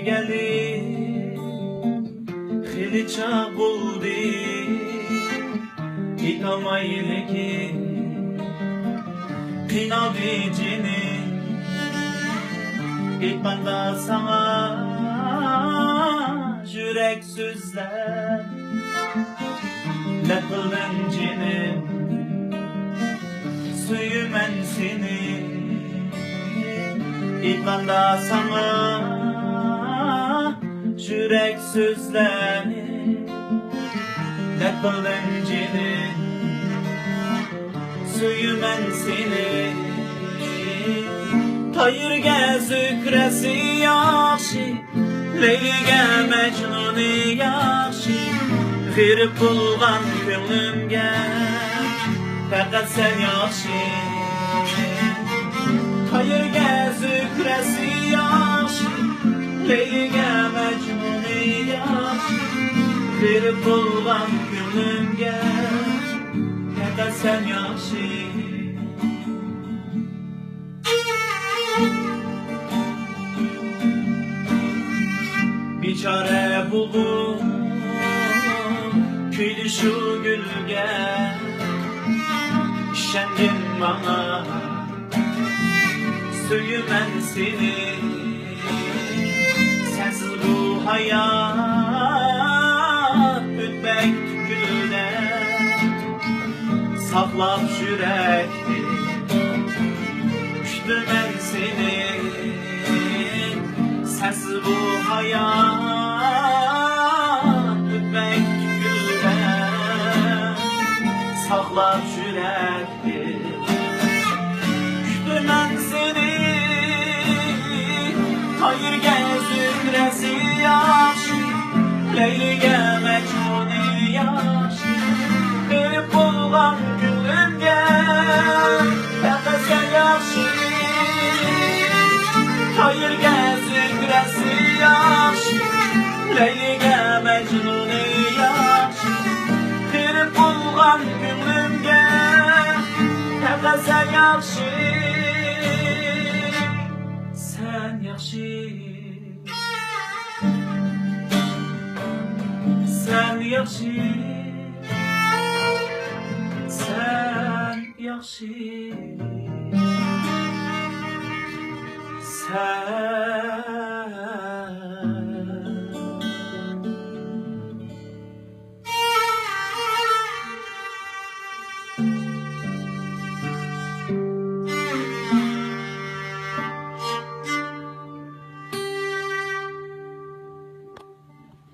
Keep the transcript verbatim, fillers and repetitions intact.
كەلدى، خېلى چاغ بولدى، ئېيتالماي لېكىن قىينالدى جېنىم. ئېيتقاندا ساڭا يۈرەك سۆزلەپ، نەق قىلدىم جېنىم، سۆيىمەن سېنى. ئېيتقاندا ساڭا يۈرەك سۆزلەرنى، نەق قىلدىم جېنىم، سۆيىمەن سېنى. تايىرگە زۆھرەسى ياخشى، لەيلىگە مەجنۇنى ياخشى، غېرىب بولغان كۆڭلۈمگە پەقەت سەن ياخشى. تايىرگە زۆھرەسى ياخشى، لەيلىگە مەجنۇنى ياخشى، غېرىب بولغان كۆڭلۈمگە پەقەت سەن ياخشى. بىچارە بۇلبۇل كۈيدى شۇ گۈلگە، ئىشەنگىن ماڭا، سۆيىمەن سېنى. سەنسىز بۇ ھايات ئۆتمەك گۈلدەك، ساقلاپ يۈرەكنى، كۈتىمەن سېنى. سەنسىز بۇ ھايات ئۆتمەك گۈلدەك، ساقلاپ يۈرەكنى، كۈتىمەن سېنى. تايىرگە زۆھرەسى ياخشى، لەيلىگە مەجنۇنى ياخشى، غېرىب بولغان كۆڭلۈمگە پەقەت سەن ياخشى. تايىرگە زۆھرەسى ياخشى، لەيلىگە مەجنۇنى ياخشى، غېرىب بولغان كۆڭلۈمگە پەقەت سەن ياخشى. سەن ياخشى، سەن ياخشى، سەن ياخشى، سەن